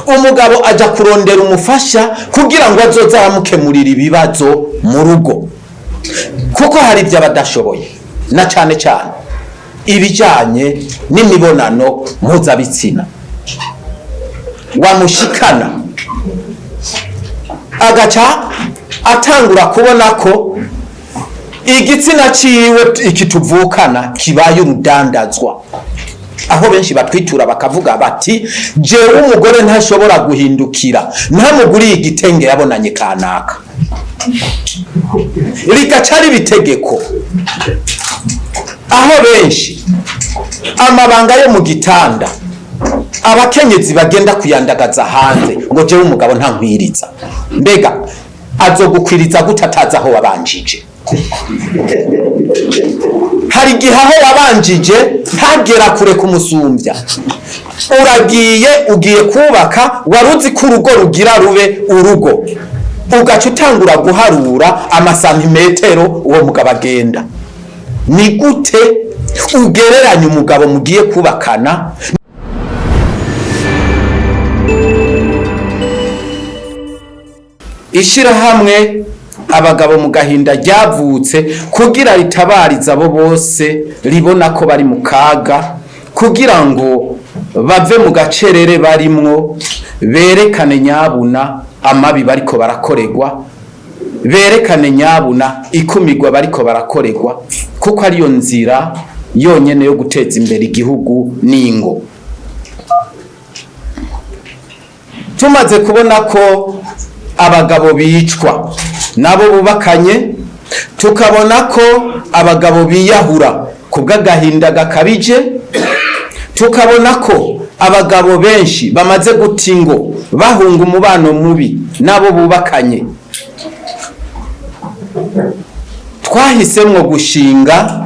Umugabo ajya kurondera umufasha kugira ngo azoze aramukemurira ibibazo mu rugo, kuko hari ibyo aba adashoboye, na cyane cyane ibijyanye n'imibonano mpuzabitsina. Wamushikana agaca atangura kubona ko igitsina ciwe iki tuvukana kibaye urudandazwa, aho benshi batwitura bakavuga bati: "Jewe umugore ntashobora guhindukira ntamuguriye igitenge yabonanye kanaka." Rigaca riba itegeko, aho benshi amabanga yo mu gitanda abakenyezi bagenda kuyandagaza hanze, ngo: "Jewe umugabo ntankwiriza." Mbega azogukwiriza gute atazi aho wabanjije? Hari igihe aho wabanjije hagera kure kumusumbya. Uragiye, ugiye kubaka, wari uzi ko urugo rugira rube urugo, ugaca utangura guharura amasantimetero uwo mugabo agenda. Ni gute ugereranya umugabo mugiye kubakana? Ishyirahamwe Abagabo mu Gahinda ryavutse kugira ritabarize abo bose ribona ko bari mu kaga, kugira ngo bave mu gacerere barimwo, berekane nyabuna amabi bariko barakorerwa, berekane nyabuna ikumirwa bariko barakorerwa, kuko ariyo nzira yonyene yo guteza imbere igihugu n'ingo. Tumaze kubona ko abagabo bicwa nabo bubakanye, tukabona ko abagabo biyahura ku bw'agahinda gakabije, tukabona ko abagabo benshi bamaze guta ingo bahunga umubano mubi nabo bubakanye, twahisemwo gushinga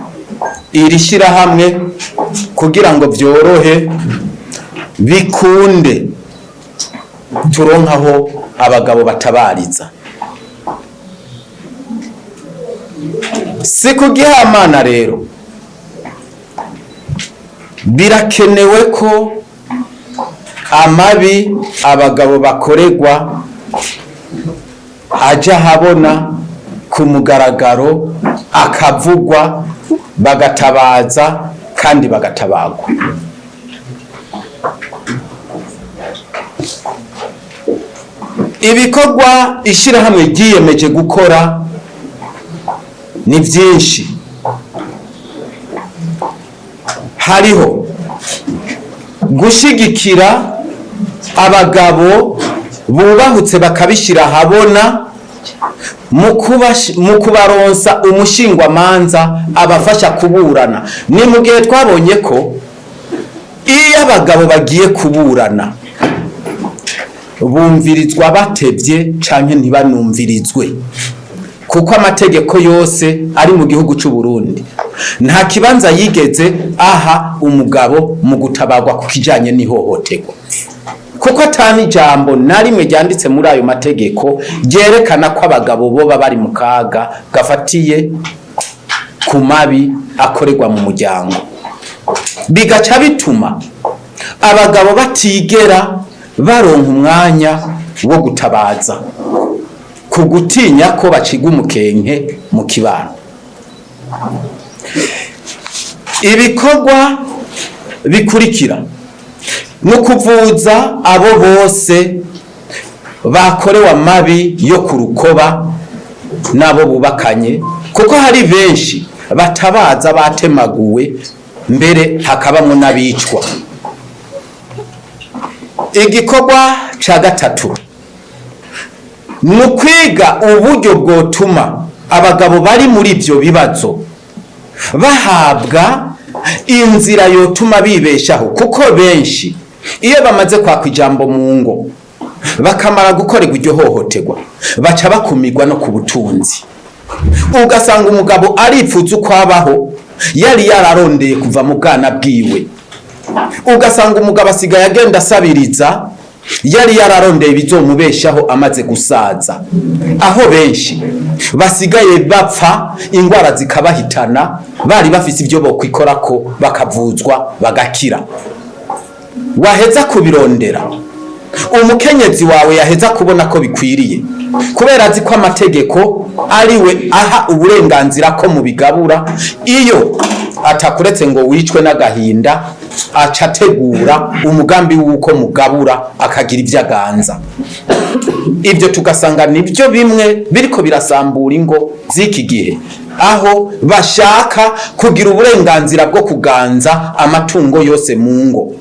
iri shyirahamwe kugira ngo byorohe, bikunde turonkaho abagabo batabariza. Si ku gihamana rero, birakenewe ko amabi abagabo bakorerwa aja ahabona ku mugaragaro, akavugwa, bagatabaza kandi bagatabagwa. Ibikorwa ishyirahamwe ryiyemeje gukora ni byinshi. Hariho gushyigikira abagabo bubahutse bakabishyira ahabona mu kubaronsa umushingwamanza abafasha kuburana. Ni mu gihe twabonye ko iyo abagabo bagiye kuburana bumvirizwa batevye canke ntibanumvirizwe, kuko amategeko yose ari mu gihugu c'u Burundi nta kibanza yigeze aha umugabo mu gutabagwa ku kijanye n'ihohoterwa, kuko atani ijambo na rimwe ryanditse muri ayo mategeko ryerekana ko abagabo boba bari mu kaga gafatiye ku mabi akorerwa mu muryango. Bigaca bituma abagabo batigera baronka umwanya wo gutabaza ku gutinya ko baciga umukenke mu kibano. Ibikorwa bikurikira ni ukuvuza abo bose bakorewe amabi yo ku rukoba n'abo bubakanye, kuko hari benshi batabaza batemaguwe, mbere hakabamwo n'abicwa. Igikorwa cya gatatu ni ukwiga uburyo bwotuma abagabo bari muri ibyo bibazo bahabwa inzira yotuma bibeshaho, kuko benshi iyo bamaze kwaka ijambo mu ngo, bakamara gukorerwa iryo hohoterwa, baca bakumirwa no ku butunzi. Ugasanga umugabo aripfuza uko abaho yari yararondeye kuva mu bwana bwiwe, ugasanga umugabo asigaye agenda asabiriza yari yararondeye ibizomubeshaho amaze gusaza, aho benshi basigaye bapfa indwara zikabahitana bari bafise ibyo bokwikorako bakavuzwa bagakira. Waheza kubirondera Umukenyezi wawe yaheza kubona ko bikwiriye, kubera azi ko amategeko ariwe aha uburenganzira ko mubigabura, iyo atakuretse ngo wicwe n'agahinda, aca ategura umugambi w'uko mugabura, akagira ibyo aganza. Ibyo tugasanga nibyo bimwe biriko birasambura ingo z'iki gihe, aho bashaka kugira uburenganzira bwo kuganza amatungo yose mu ngo.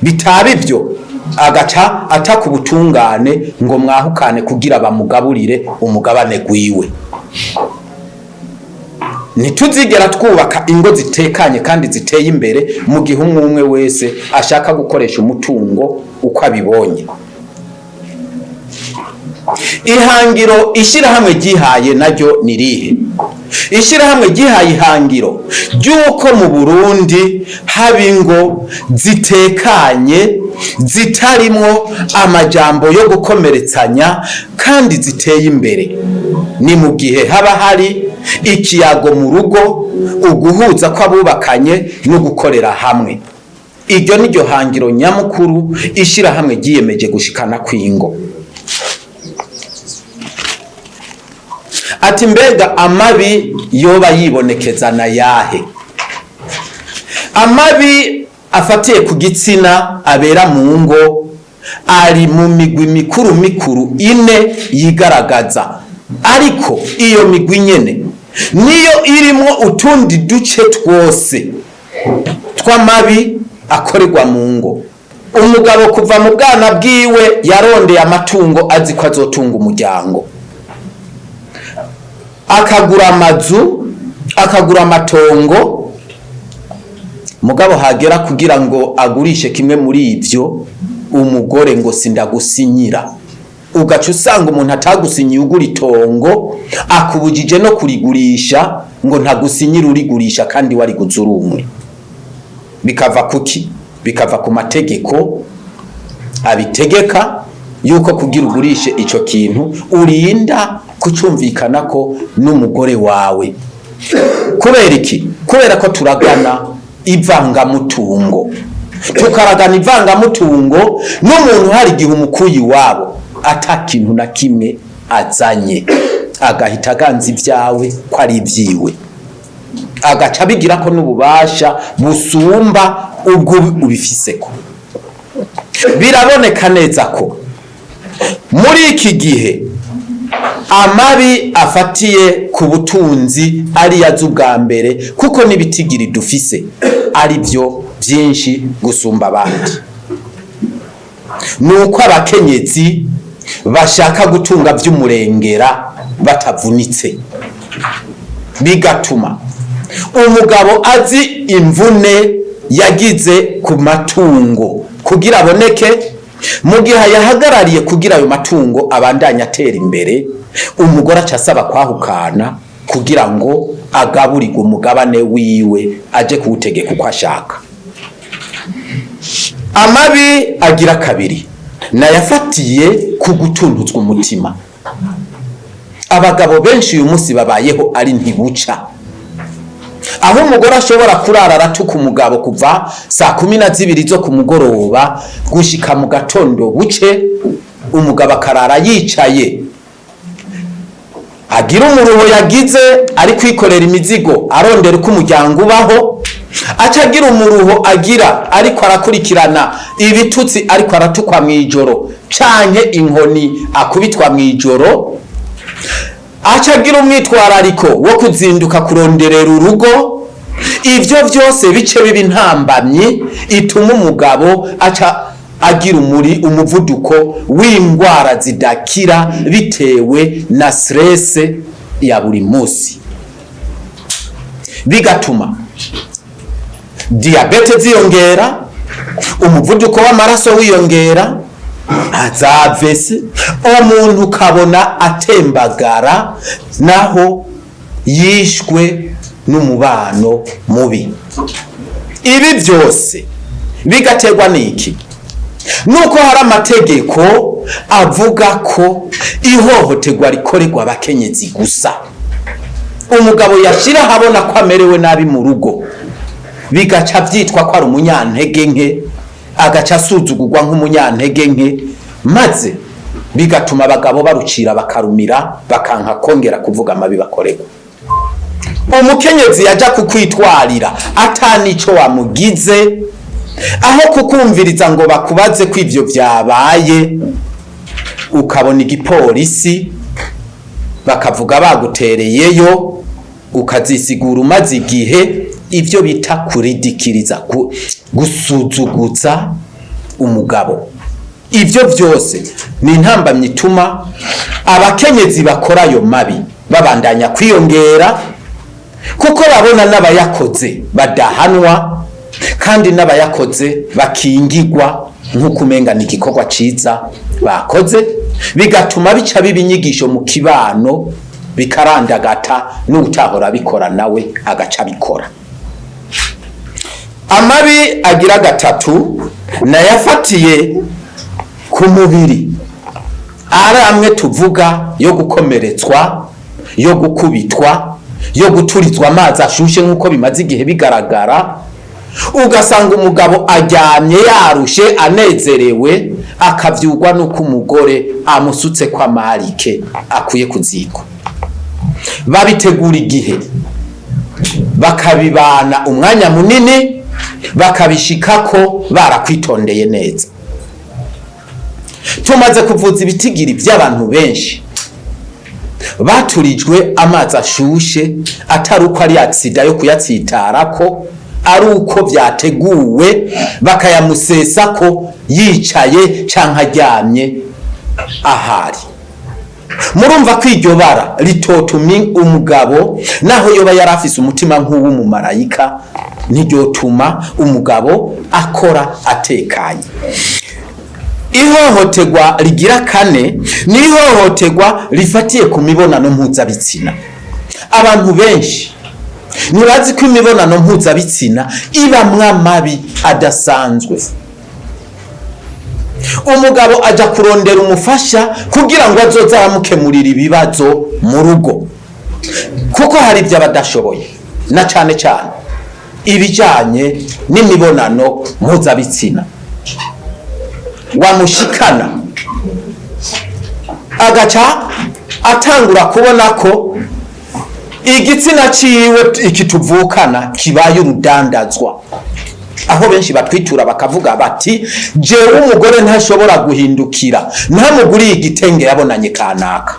Bitaba ibyo, agaca ataka ubutungane ngo mwahukane kugira bamugaburire umugabane gwiwe. Ntituzigera twubaka ingo zitekanye kandi ziteye imbere mu gihe umwe umwe wese ashaka gukoresha umutungo uko abibonye. Ihangiro ishyirahamwe ryihaye naryo ni rihe? Ishyirahamwe ryihaye ihangiro ry'uko mu Burundi haba ingo zitekanye, zitarimwo amajambo yo gukomeretsanya kandi ziteye imbere. Ni mu gihe haba hari ikiyago mu rugo, uguhuza kw'abubakanye no gukorera hamwe. Iryo ni ryo hangiro nyamukuru ishyirahamwe ryiyemeje gushikana kw'ingo. Ati mbega amabi yoba yibonekeza na yahe? Amabi afatiye ku gitsina abera mu ngo ari mu migwi mikuru mikuru ine yigaragaza, ariko iyo migwi nyene niyo irimwo utundi duce twose tw'amabi akorerwa mu ngo. Umugabo kuva mu bwana bwiwe yarondeye amatungo azi ko azotunga umuryango, akagura amazu, akagura amatongo. Mugabo hagera kugira ngo agurishe kimwe muri ivyo, umugore ngo sindagusinyira. Ugaca usanga umuntu atagusinyiye ugura itongo, akubujije no kurigurisha, ngo ntagusinyira urigurisha kandi wariguze uri umwe. Bikava kuki? Bikava ku mategeko abitegeka yuko kugira ugurishe ico kintu urinda kucumvikana ko n'umugore wawe. Kubera iki? Kubera ko turagana ivangamutungo, tukaragana ivangamutungo n'umuntu. Hari igihe umukuye iwabo ata kintu na kimwe azanye, agahita aganza ibyawe ko ari ibyiwe, agaca abigira ko n'ububasha busumba ubwo ubifiseko. Biraboneka neza ko muri iki gihe amabi afatiye ku butunzi ari yazo ubwa mbere, kuko n'ibitigiri dufise ari byo byinshi gusumba abandi. Ni uko abakenyezi bashaka gutunga by'umurengera batavunitse, bigatuma umugabo azi imvune yagize ku matungo kugira aboneke, mu gihe yahagarariye kugira ayo matungo abandanye atera imbere, umugore aca asaba kwahukana kugira ngo agaburirwe umugabane wiwe, aje kuwutegeka uko ashaka. Amabi agira kabiri nayafatiye ku gutuntutswa umutima. Abagabo benshi uyu munsi babayeho ari ntibuca, aho umugore ashobora kurara aratuka umugabo kuva saa 12 zo ku mugoroba gushika mu gatondo buce, umugabo akarara yicaye agira umuruho yagize ari kwikorera imizigo arondera uko umuryango ubaho, aca agira umuruho agira ariko arakurikirana ibitutsi ariko aratukwa mu ijoro canke inkoni akubitwa mu ijoro, aca agira umwitwarariko wo kuzinduka kuronderera urugo. Ivyo vyose bice biba intambamyi ituma umugabo aca agira umuvuduko w'indwara zidakira bitewe na stress ya buri munsi, bigatuma diyabete ziyongera, umuvuduko w'amaraso wiyongera, azavese umuntu ukabona atembagara naho yishwe n'umubano mubi. Ibi byose bigaterwa n'iki? Nuko hari amategeko avuga ko ihohoterwa rikorerwa abakenyezi gusa. Umugabo yashira ahabona ko amerewe nabi mu rugo, bigaca byitwa ko ari umunyantege nke, agaca asuzugurwa nk'umunyantege nke. Maze bigatuma abagabo barucira bakarumira, bakanka kongera kuvuga amabi bakorerwa. Umukenyezi yaja kukwitwarira atanico wamugize, aho kukumviriza ngo bakubaze ko ivyo vyabaye, ukabona igipolisi bakavuga bagutereyeyo, ukazisigura umaze igihe. Ibyo bita kuridikiriza, gusuzuguza umugabo, ibyo byose ni intambamyi ituma abakenyezi bakora ayo mabi babandanya kwiyongera, kuko babona n'abayakoze badahanwa, kandi n'abayakoze bakingigwa nk'uko umenga ni igikorwa ciza bakoze. Bigatuma bica biba inyigisho mu kibano, bikarandagata, n'utahora abikora nawe agaca abikora. Amabi agira gatatu nayafatiye ku mubiri, ari amwe tuvuga yo gukomeretswa, yo gukubitwa, yo guturizwa amazi ashushe, nk'uko bimaze igihe bigaragara. Ugasanga umugabo aryamye yarushe anezerewe, akavyugwa n'uko umugore amusutse ko amarike akuye ku ziko. Babitegura igihe, bakabibana umwanya munini, bakabishikako barakwitondeye neza. Tumaze kuvuza ibitigiri by'abantu benshi baturijwe amazi ashushe, atari uko ari aksida yo kuyatsitarako, ari uko byateguwe, bakayamusesa ko yicaye canke aryamye ahari. Murumva ko iryo bara ritotuma umugabo, naho yoba yari afise umutima nk'uw'umumarayika, ntiryotuma umugabo akora atekanye. Ihohoterwa rigira kane ni ihohoterwa rifatiye ku mibonano mpuzabitsina. Abantu benshi ntibazi ko imibonano mpuzabitsina ibamwo amabi adasanzwe. Umugabo aja kurondera umufasha kugira ngo azoze aramukemurira ibibazo mu rugo, kuko hari ibyo aba adashoboye, na cane cane ibijanye n'imibonano mpuzabitsina. Wamushikana agaca atangura kubona ko igitsina ciwe iki tuvukana kibaye urudandazwa, aho benshi batwitura bakavuga bati: "Jewe umugore ntashobora guhindukira ntamuguriye igitenge yabonanye kanaka."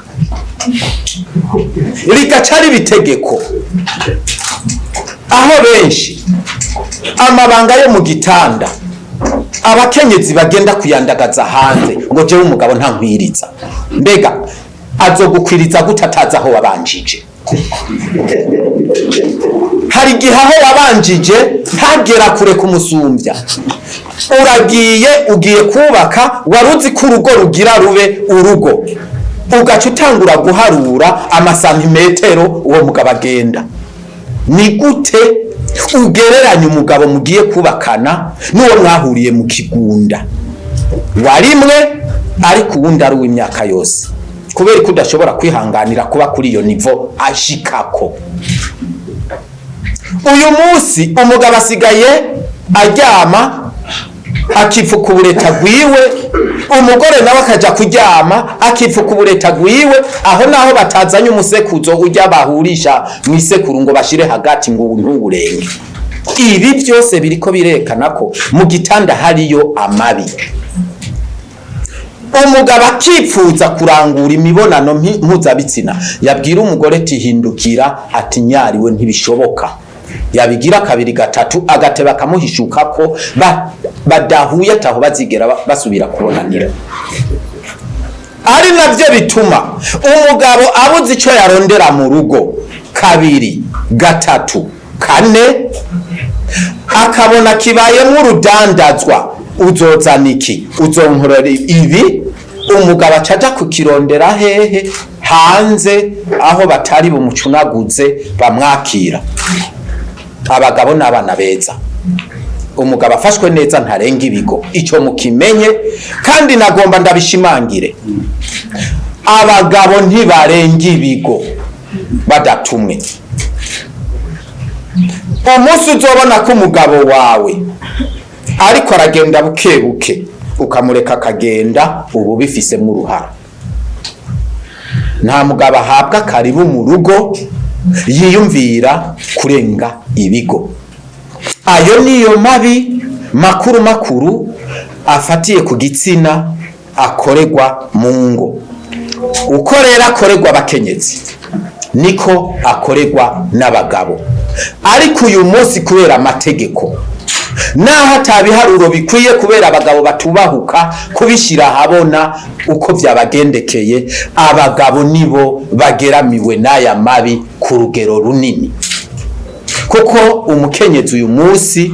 Rigaca ari ibitegeko, aho benshi amabanga yo mu gitanda abakenyezi bagenda kuyandagaza hanze, ngo: "Jewe umugabo ntankwiriza." Mbega azogukwiriza gute atazi aho wabanjije? Hari igihe aho wabanjije ntagera kure kumusumbya. Uragiye, ugiye kubaka, wari uzi ko urugo rugira rube urugo, ugaca utangura guharura amasantimetero uwo mugabo agenda. Ni gute ugereranya umugabo mugiye kubakana n'uwo mwahuriye mu kigunda warimwe, ariko uwundi ari uw'imyaka yose? Kubera ko udashobora kwihanganira kuba kuri iyo niveau ashikako. Uyu munsi umugabo asigaye aryama akipfuka ubureta bwiwe, umugore nawe akaja kuryama akipfuka ubureta bwiwe. Aho naho batazanye umusekuzo ujya bahurisha mu isekuru ngo bashire hagati ngo ntuwurenge. Ibi byose biriko birekana ko mu gitanda hariyo amabi. Umugabo akipfuza kurangura imibonano mpuzabitsina, yabwira umugore ati: "Hindukira", ati: "Nyariwe, ntibishoboka." Yabigira kabiri, gatatu, agateba akamuhishuka ko badahuye, ataho bazigera basubira kubonanira. Ari navyo bituma umugabo abuze ico yarondera mu rugo kabiri, gatatu, kane, akabona kibayemwo urudandazwa: "Uzozana iki? Uzonkorera ibi?" Umugabo acaja kukirondera hehe? Hanze, aho batari bumucunaguze, bamwakira. Abagabo n'abana beza, umugabo afashwe neza ntarenga ibigo, ico mukimenye. Kandi nagomba ndabishimangire: abagabo ntibarenga ibigo badatumwe. Umunsi uzobona ko umugabo wawe ariko aragenda buke buke Ukamureka akagenda, ubu bifisemo uruhara. Nta mugabo ahabwa karibu mu rugo yiyumvira kurenga ibigo. Ayo niyo mabi makuru makuru afatiye ku gitsina akorerwa mu ngo. Uko rero akorerwa abakenyezi, niko akorerwa n'abagabo. Ariko uyu munsi, kubera amategeko, naho atabiharuro bikwiye, kubera abagabo batubahuka kubishyira ahabona uko byabagendekeye, abagabo nibo bageramiwe n'aya mabi ku rugero runini, kuko umukenyezi uyu munsi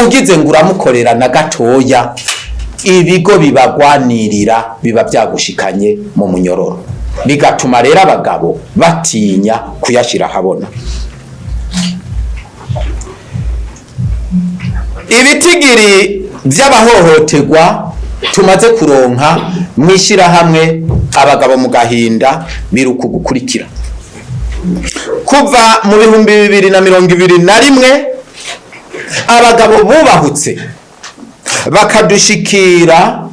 ugize ngo uramukorera na gatoya, ibigo bibagwanirira biba byagushikanye mu munyororo, bigatuma rero abagabo batinya kuyashyira ahabona. Ibitigiri by'abahohoterwa tumaze kuronka mu ishyirahamwe Abagabo mu Gahinda biri uku gukurikira: kuva mu 2021, abagabo bubahutse bakadushikira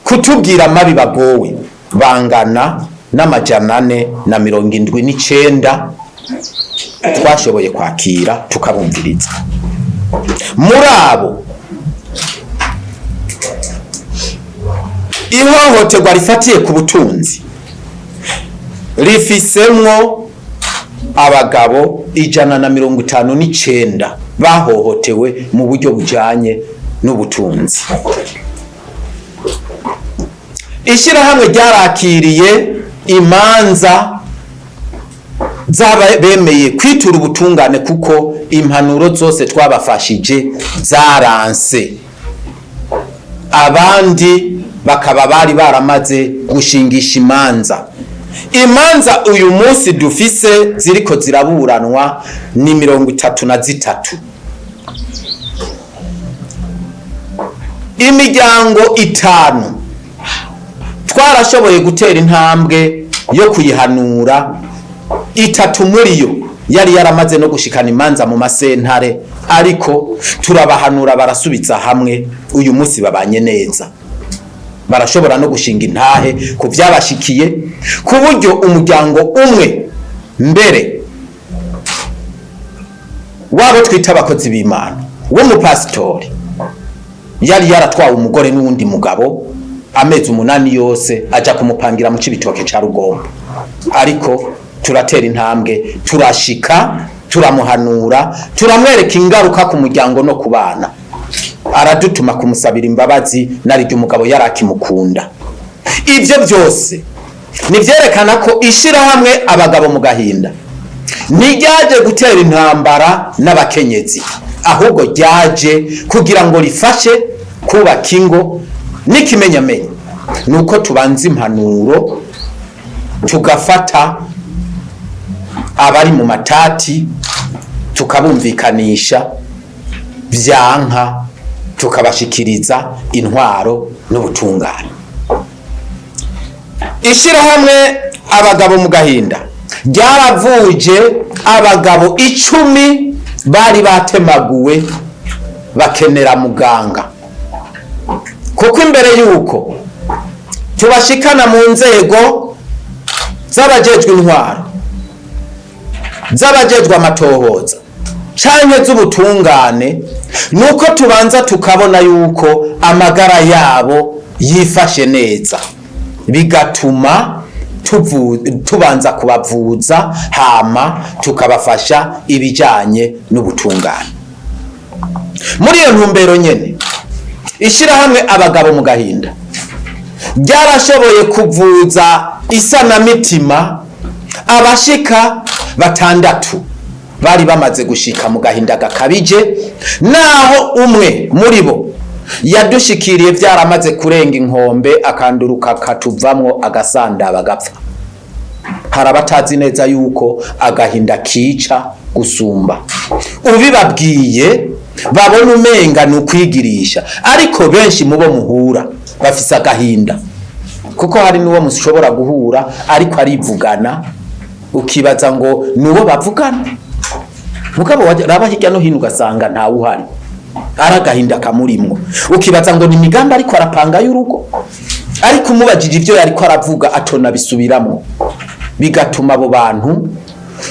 kutubwira amabi bagowe bangana n'479 twashoboye kwakira, tukabumviriza. Muri abo, ihohoterwa rifatiye ku butunzi rifisemwo abagabo 159 bahohotewe mu buryo bujanye n'ubutunzi. Ishyirahamwe ryarakiriye imanza z'abemeye kwitura ubutungane kuko impanuro zose twabafashije zaranse, abandi bakaba bari baramaze gushingisha imanza. Imanza uyu munsi dufise ziriko ziraburanwa ni 33. Imiryango itanu twarashoboye gutera intambwe yo kuyihanura. Itatu muri yo yari yaramaze no gushikana imanza mu masentare, ariko turabahanura, barasubiza hamwe, uyu munsi babanye neza, barashobora no gushinga intahe ku byabashikiye, ku buryo umuryango umwe mbere wabo twita abakozi b'Imana w'umupasitori yari yaratwawe umugore n'uwundi mugabo amezi 8 yose, aja kumupangira mu Cibitoke ca Rugombo, ariko turatera intambwe, turashika, turamuhanura, turamwereka ingaruka ku muryango no ku bana, aradutuma kumusabira imbabazi, nariryo umugabo yari akimukunda. Ibyo byose nivyerekana ko ishirahamwe Abagabo mu Gahinda ntiryaje gutera intambara n'abakenyezi, ahubwo ryaje kugira ngo rifashe kubaka ingo. N'ikimenyamenya ni uko tubanza impanuro, tugafata abari mu matati tukabumvikanisha, byanka tukabashikiriza intwaro n'ubutungane. Ishyirahamwe Abagabo mu Gahinda ryaravuje abagabo 10 bari batemaguwe bakenera muganga, kuko imbere y'uko tubashikana mu nzego z'abajejwe intwaro, z'abajejwe amatohoza canke z'ubutungane, nuko tubanza tukabona yuko amagara yabo yifashe neza, bigatuma tubanza kubavuza, hama tukabafasha ibijanye n'ubutungane. Muri iyo ntumbero nyene, ishyirahamwe Abagabo mu Gahinda ryarashoboye kuvuza isanamitima abashika batandatu bari bamaze gushika mu gahinda gakabije, naho umwe muri bo yadushikiriye byaramaze kurenga inkombe, akanduruka katuvamwo, agasandaba, agapfa. Hari abatazi neza yuko agahinda kica gusumba. Ubibabwiye babona umenga ni ukwigirisha, ariko benshi mu bo muhura bafise agahinda, kuko hari n'uwo mushobora guhura ariko arivugana, ukibaza ngo ni uwo bavugana, mugabo raba hirya no hino ugasanga ntawe uhari. Ari agahinda kamurimwo, ukibaza ngo ni imigambi ariko arapanga y'urugo, ariko umubajije ibyo yariko aravuga atona bisubiramwo. Bigatuma abo bantu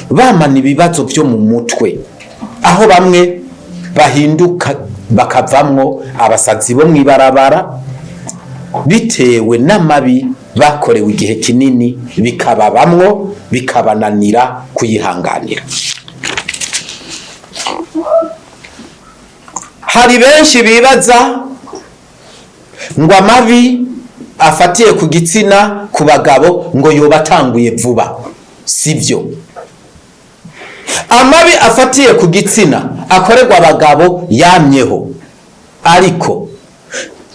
bamana ibibazo byo mu mutwe, aho bamwe bahinduka bakavamwo abasazi bo mw'ibarabara, bitewe n'amabi bakorewe igihe kinini, bikababamwo, bikabananira kuyihanganira. Hari benshi bibaza ngo amabi afatiye ku gitsina ku bagabo ngo yoba atanguye vuba. Sibyo. Amabi afatiye ku gitsina akorerwa abagabo yamyeho, ariko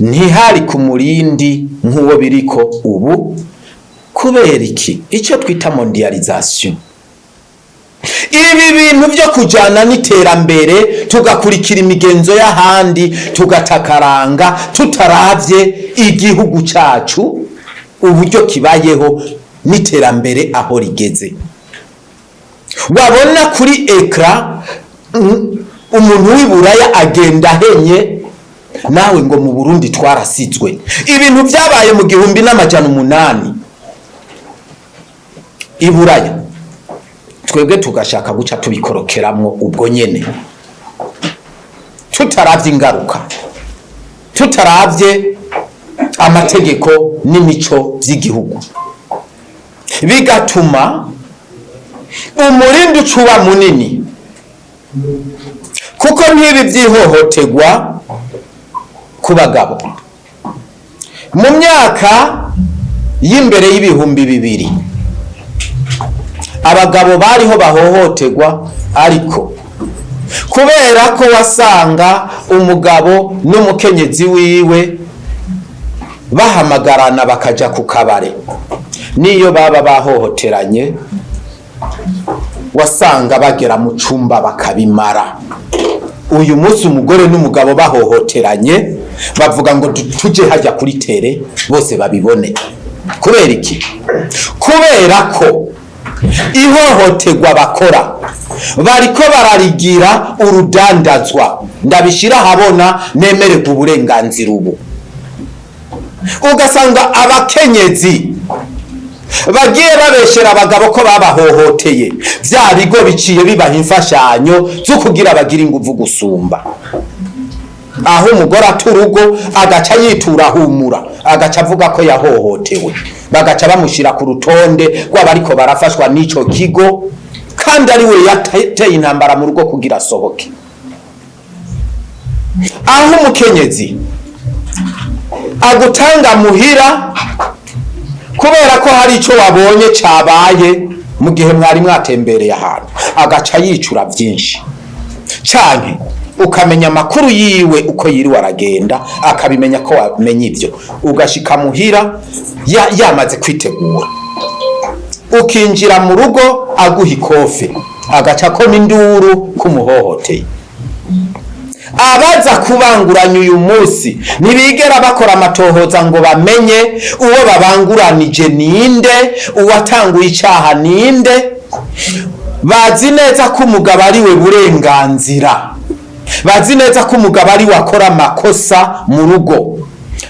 ntihari ku murindi nk'uwo biriko ubu. Kubera iki? Icyo twita mondialisation, ibi bintu byo kujyana n'iterambere, tugakurikira imigenzo y'ahandi, tugatakaranga tutaravye igihugu cyacu uburyo kibayeho n'iterambere aho rigeze. Wabona kuri écran umuntu w'iburaya agenda ahenye, nawe ngo mu Burundi twarasizwe. Ibintu byabaye mu 1800 iburaya, twebwe tugashaka guca tubikorokeramwo ubwo nyene, tutaravye ingaruka, tutaravye amategeko n'imico by'igihugu, bigatuma umurindi ucuba munini. Kuko nk'ibi by'ihohoterwa ku bagabo mu myaka y'imbere y'2000, abagabo bariho bahohoterwa, ariko kubera ko wasanga umugabo n'umukenyezi wiwe bahamagarana bakaja ku kabare, niyo baba bahohoteranye, wasanga bagera mu cumba bakabimara. Uyu munsi umugore n'umugabo bahohoteranye, bavuga ngo tuje hajya kuri télé bose babibone. Kubera iki? Kubera ko ihohoterwa bakora bariko bararigira urudandazwa. Ndabishira ahabona, nemererwa uburenganzira. Ubu ugasanga abakenyezi bagiye babeshera abagabo ko babahohoteye, bya bigo biciye bibaha imfashanyo zo kugira bagire inguvu gusumba. Aho umugore ata urugo, agaca yitura humura, agaca avuga ko yahohotewe, bagaca bamushyira ku rutonde rw'abariko barafashwa n'ico kigo, kandi ari we yateye intambara mu rugo kugira asohoke. Aho umukenyezi agutanga muhira kubera ko hari icyo wabonye cabaye mu gihe mwari mwatembereye ahantu, agaca yicura byinshi, canke ukamenya amakuru yiwe uko yiriwe aragenda, akabimenya ko wamenye ibyo, ugashika muhira yamaze kwitegura, ukinjira mu rugo aguha ikofe, agaca akoma induru k'umuhohoteye. Abaza kubanguranya uyu munsi ntibigera bakora amatohoza ngo bamenye uwo babanguranije ninde, uwatanguye icyaha ninde. Bazi neza ko umugabo ari we burenganzira, bazi neza ko umugabo ari we akora amakosa mu rugo,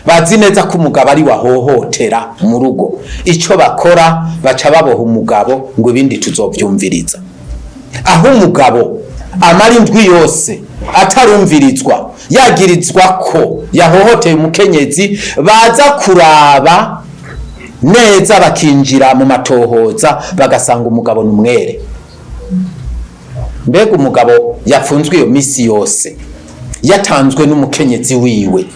bazi neza ko umugabo ari we ahohotera mu rugo. Icyo bakora, baca baboha umugabo ngo ibindi tuzobyumviriza. Aho umugabo amara indwi yose atarumvirizwa, yagirizwa ko yahohoteye umukenyezi, baza kuraba neza, bakinjira mu matohoza, bagasanga umugabo ni umwere. Mbega umugabo yapfunzwe iyo misi yose, yatanzwe n'umukenyezi wiwe,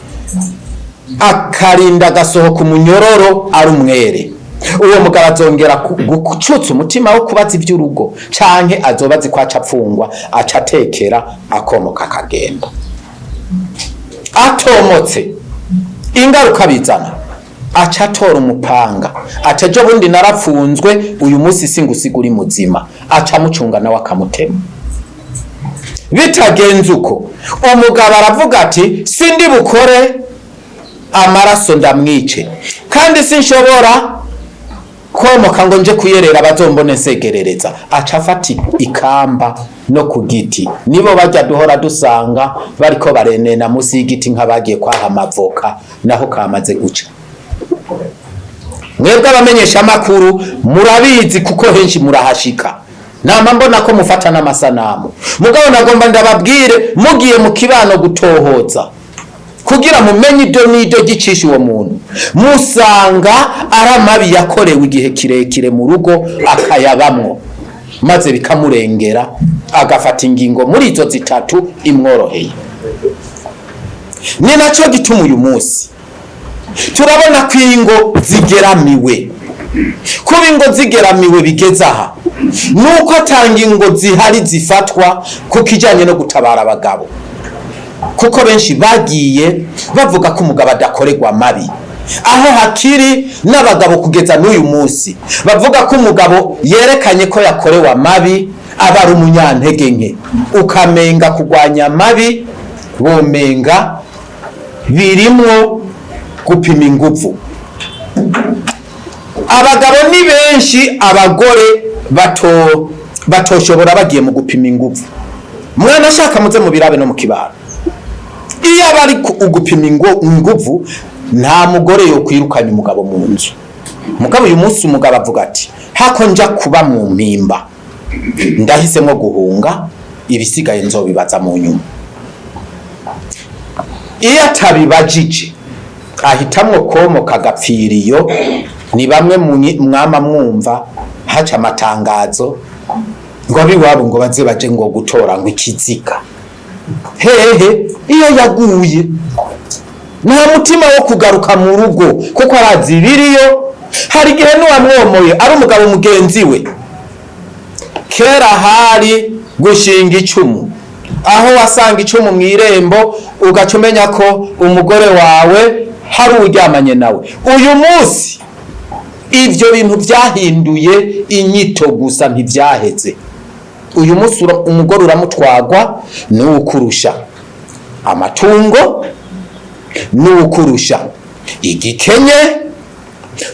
akarinda agasohoka umunyororo ari umwere, uwo mugabo azongera gucutsa umutima wo kubaza iby'urugo, canke azoba azi ko aca apfungwa, aca atekera akomoka akagenda atomotse? Ingaruka bizana, aca atora umupanga, aca ejo bundi narapfunzwe, uyu munsi singusiga uri muzima, aca amucunga nawe akamutema. Bitagenze uko, umugabo aravuga ati: "Sindi bukore amaraso ndamwice, kandi sinshobora komoka ngo nje kuyerera, bazombone nsegerereza." Aca afata ikamba. No ku giti. Nibo bajya duhora dusanga bariko barenena munsi y'igiti nk'abagiye kwaha amavoka, naho kamaze guca. Mwebwe abamenyesha amakuru murabizi, kuko henshi murahashika, nama mbona ko mufata n'amasanamu. Mugabo nagomba ndababwire, mugiye mu kibano gutohoza kugira mumenye ibyo n'ibyo gicisha uwo muntu, musanga ari amabi yakorewe igihe kirekire mu rugo, akayabamwo, maze bikamurengera, agafata ingingo muri izo zitatu imworoheye. Ni nacyo gituma uyu munsi turabona ko ingo zigeramiwe. Kuba ingo zigeramiwe bigeze aha, nuko atanga ingo zihari zifatwa ku kijyanye no gutabara abagabo, kuko benshi bagiye bavuga ko umugabo adakorerwa mabi, aho hakiri n'abagabo kugeza n'uyu munsi bavuga ko umugabo yerekanye ko yakorewe amabi aba ari umunyantege nke, ukamenga kurwanya amabi bomenga birimwo gupima inguvu. Abagabo ni benshi, abagore bato batoshobora bagiye mu gupima inguvu. Mwana ashaka muze mubirabe no mu kibano, iyo aba ari ugupima inguvu, nta mugore yo kwirukanya umugabo mu nzu. Mugabo uyu munsi umugabo avuga ati: "Hako nja kuba mu mpimba, ndahisemo guhunga, ibisigaye nzobibaza mu nyuma." Iyo atabibajije ahitamwo komoka agapfiriyo. Ni bamwe mwama mwumva haca amatangazo ngo abiwabo ngo baze baje ngo gutora ngo ikiziga hehe. Iyo yaguye nta mutima wo kugaruka mu rugo, kuko arazi ibiriyo. Hari igihe n'uwamwomoye ari umugabo mugenzi we. Kera hari gushinga icumu, aho wasanga icumu mu irembo ugaca umenya ko umugore wawe hari uryamanye nawe. Uyu munsi ivyo bintu byahinduye inyito gusa, ntivyaheze. Uyu munsi umugore uramutwagwa n'uwukurusha amatungo, n'uwukurusha igikenye,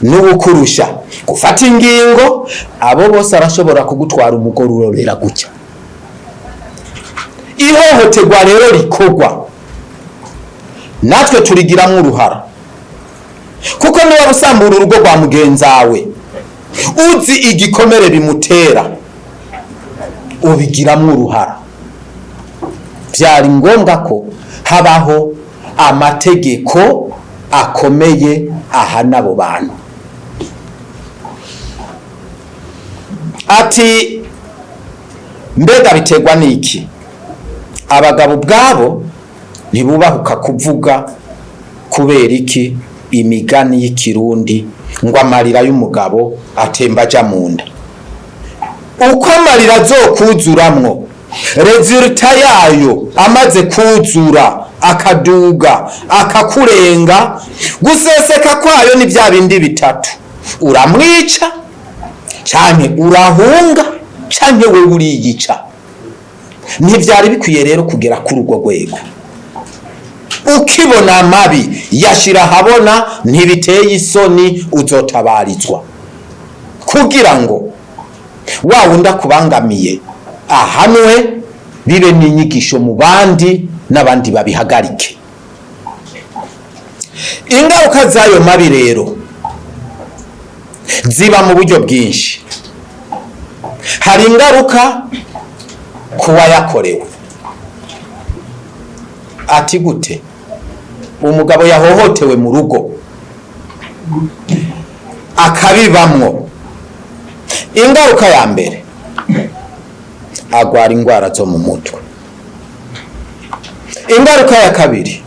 n'uwukurusha gufata ingingo. Abo bose arashobora kugutwara umugore urorera gutya. Ihohoterwa rero rikorwa, natwe turigiramwo uruhara, kuko niba usambura urugo rwa mugenzawe uzi igikomere bimutera, ubigiramwo uruhara. Byari ngombwa ko habaho amategeko akomeye ahana abo bantu. Ati: "Mbega biterwa n'iki?" Abagabo ubwabo ntibubahuka kuvuga. Kubera iki? Imigani y'ikirundi ngo amarira y'umugabo atemba aja mu nda. Uko amarira azokuzuramwo, résultat yayo amaze kuzura akaduga akakurenga, guseseka kwayo ni bya bindi bitatu: uramwica, canke urahunga, canke wewe uriyica. Ntivyari bikwiye rero kugera kuri urwo rwego. Ukibona amabi, yashira ahabona, ntibiteye isoni, uzotabarizwa kugira ngo wa wundi akubangamiye ahanwe, bibe n'inyigisho mu bandi, n'abandi babihagarike. Ingaruka z'ayo mabi rero ziba mu buryo bwinshi. Hari ingaruka ku wayakorewe. Ati: "Gute?" Umugabo yahohotewe mu rugo akabibamwo, ingaruka ya mbere agwara indwara zo mu mutwe. Ingaruka ya kabiri,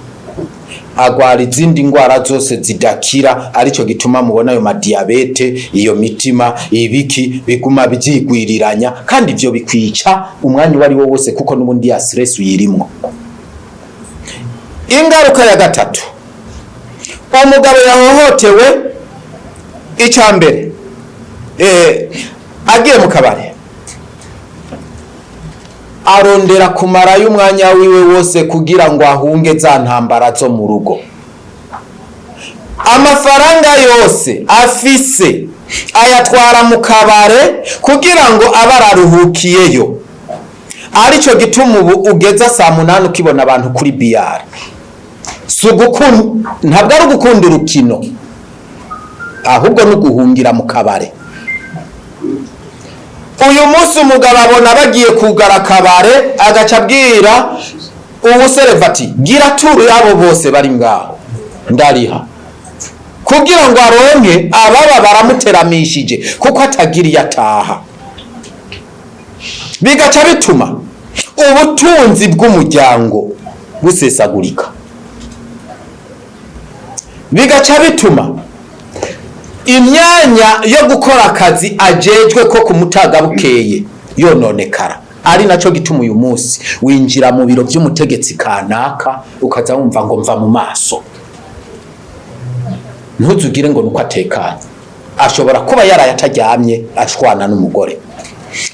agwara izindi ndwara zose zidakira, aricyo gituma mubona ayo madiyabete, iyo mitima, ibiki biguma byigwiriranya, kandi ivyo bikwica umwanya uwo ari wo wose, kuko n'ubundi ya stress uyirimwo. Ingaruka ya gatatu, umugabo yahohotewe, icya mbere, agiye mu kabari arondera kumarayo umwanya wiwe wose kugira ngo ahunge za ntambara zo mu rugo. Amafaranga yose afise ayatwara mu kabare kugira ngo abe araruhukiyeyo. Arico gituma ubu ugeza saa 8 ukibona abantu kuri billard. Si ntabwo ari ugukunda urukino, ahubwo no guhungira mu kabare. Uyu munsi umugabo abona bagiye kugara akabare, agaca abwira uwusereva ati: "Gira tour yabo bose bari ngaho, ndariha," kugira ngo aronke ababa baramuteramishije, kuko atagira iyo ataha. Bigaca bituma ubutunzi bw'umuryango busesagurika, bigaca bituma imyanya yo gukora akazi ajejwe ko kumutaga bukeye yononekara. Ari naco gituma uyu munsi winjira mu biro by'umutegetsi kanaka, ukaza wumva ngo: "Mva mu maso." Ntuzugire ngo nuko atekanye. Ashobora kuba yaraye ataryamye, ashwana n'umugore.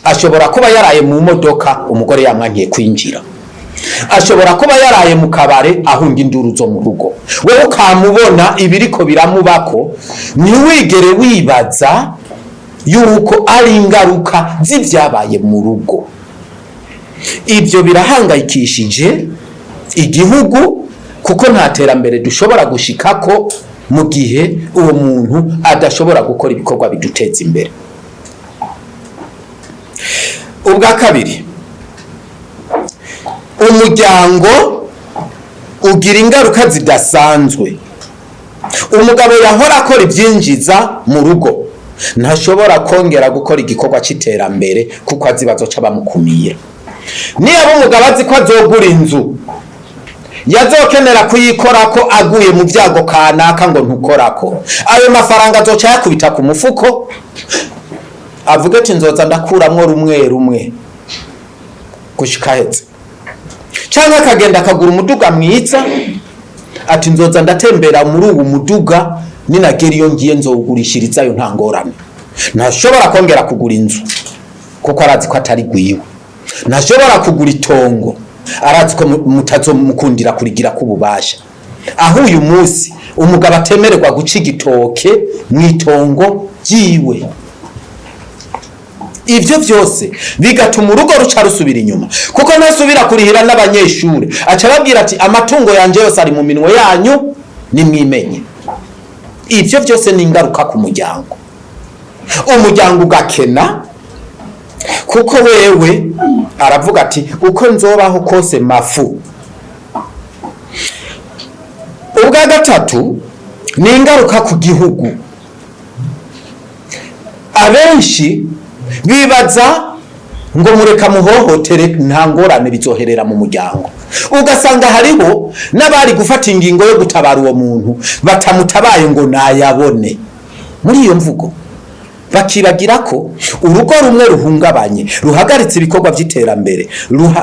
Ashobora kuba yaraye mu modoka, umugore yamwankiye kwinjira. Ashobora kuba yaraye mu kabare, ahunga induru zo mu rugo. Wewe ukamubona ibiriko biramubako, ntiwigere wibaza yuko ari ingaruka z'ibyabaye mu rugo. Ibyo birahangayikishije igihugu, kuko nta terambere dushobora gushikako mu gihe uwo muntu adashobora gukora ibikorwa biduteza imbere. Ubwa kabiri, umuryango ugira ingaruka zidasanzwe. Umugabo yahora akora ibyinjiza mu rugo ntashobora kongera gukora igikorwa cy'iterambere, kuko azi bazoca bamukumira. Niba umugabo azi ko azogura inzu, yazokenera kuyikorako aguye mu byago kanaka, ngo ntukorako, ayo mafaranga azoca yakubita ku mufuko, avuga ati: "Nzoza ndakuramwo rumwe rumwe gushika heze." Cyangwa akagenda akagura umuduga mwiza, ati: "Nzoza ndatembera muri ubu muduga, ninagera iyo ngiye nzowugurishirizayo, nta ngorane." Ntashobora kongera kugura inzu, kuko arazi ko atari gwiwe. Ntashobora kugura itongo, arazi ko mutazomukundira kurigira k'ububasha. Aho uyu munsi umugabo atemererwa guca igitoke mu itongo ryiwe. Ibyo byose bigatuma urugo ruca rusubira inyuma, kuko ntasubira kurihira n'abanyeshuri. Aca ababwira ati: "Amatungo yanje yose ari mu minwe yanyu, nimwimenye." Ibyo byose ni ingaruka ku muryango. Umuryango ugakena, kuko wewe aravuga ati: "Uko nzobaho kose mafu." Ubwa gatatu ni ingaruka ku gihugu. Abenshi bibaza ngo mureka muhohotere, nta ngorane, bizoherera mu muryango. Ugasanga hariho n'abari gufata ingingo yo gutabara uwo muntu batamutabaye ngo nayabone. Muri iyo mvugo bakibagira ko urugo rumwe ruhungabanye, ruhagaritse ibikorwa by'iterambere,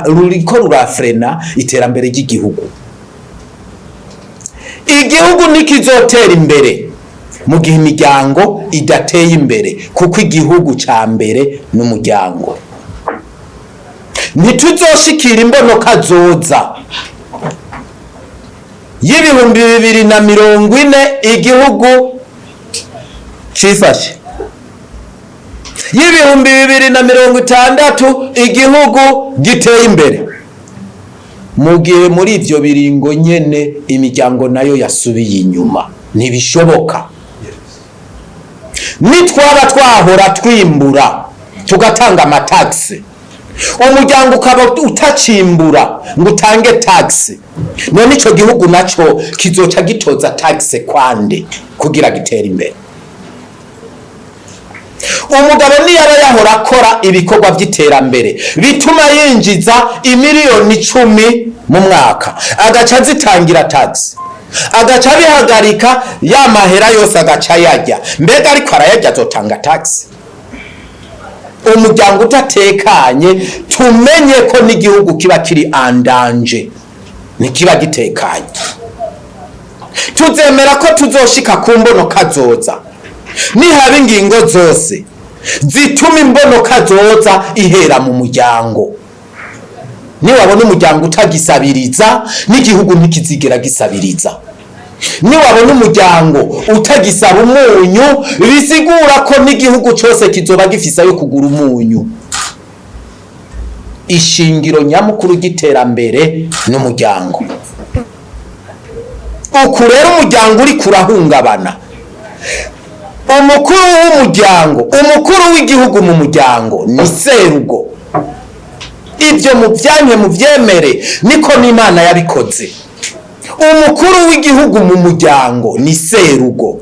ruriko rurafrena iterambere ry'igihugu. Igihugu ntikizotera imbere mu gihe imiryango idateye imbere, kuko igihugu ca mbere n'umuryango. Ntituzoshikira imbonoka zoza y'2040 igihugu cifashe, y'2060 igihugu giteye imbere, mu gihe muri ivyo biringo nyene imiryango nayo yasubiye inyuma. Ntibishoboka. Nitwaba twahora twimbura, tugatanga amatagisi, umuryango ukaba utacimbura ngo utange tagisi, none ico gihugu naco kizoca gitoza tagisi kwande kugira gitere imbere? Umugabo niyaba yahora akora ibikorwa by'iterambere bituma yinjiza imiliyoni 10 mu mwaka, agaca azitangira tagisi, agaca abihagarika, ya mahera yose agaca yarya, mbega ariko arayarya, azotanga tagisi? Umuryango utatekanye, tumenye ko n'igihugu kiba kiri en danger, ntikiba gitekanye. Tuzemera ko tuzoshika ku mbono kazoza nihaba ingingo zose zituma imbono kazoza ihera mu muryango. Niwabona umuryango utagisabiriza, n'igihugu ntikizigera gisabiriza. Niwabona umuryango utagisaba umunyu, bisigura ko n'igihugu cyose kizoba gifise ayo kugura umunyu. Ishingiro nyamukuru ry'iterambere n'umuryango. Uku rero umuryango uri kurahungabana. Umukuru w'umuryango, umukuru w'igihugu mu muryango ni serugo. Ibyo mubyanke mubyemere, niko n'Imana yabikoze. Umukuru w'igihugu mu muryango ni serugo.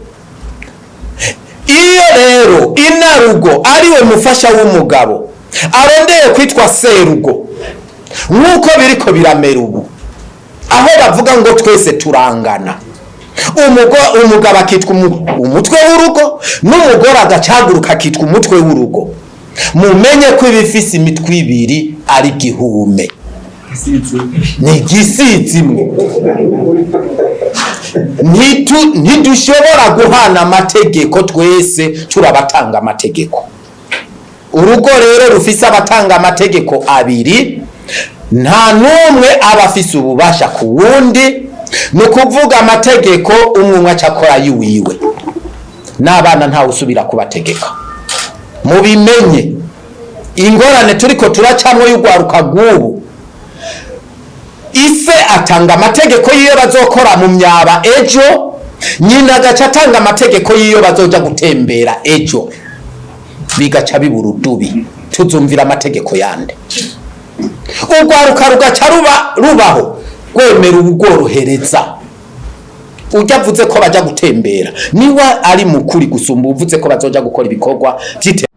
Iyo rero inarugo ariwe mufasha w'umugabo arondeye kwitwa serugo, nk'uko biriko biramera ubu, aho bavuga ngo twese turangana, umugabo akitwa umutwe w'urugo, n'umugore agacaguruka akitwa umutwe w'urugo, mumenye ko ibifise imitwe ibiri ari gihume, ni igisizi imwe. Ntidushobora guhana amategeko twese turabatanga amategeko. Urugo rero rufise abatanga amategeko abiri, nta n'umwe aba afise ububasha ku wundi. Ni ukuvuga amategeko umwe umwe aca akora yiwiwe, n'abana ntawe usubira kubategeka. Mubimenye, ingorane turiko turacamwo y'urwaruka rw'ubu, ise atanga amategeko y'iyo bazokora mu myaba ejo, nyina agaca atanga amategeko y'iyo bazoja gutembera ejo, bigaca bibura udubi. Tuzumvira amategeko yande? Urwaruka rugaca ruba rubaho rwemera ubugorohereza. Ujya avuze ko baja gutembera niwe ari mukuri gusumba uvuze ko bazoja gukora ibikorwa vy'iterambere.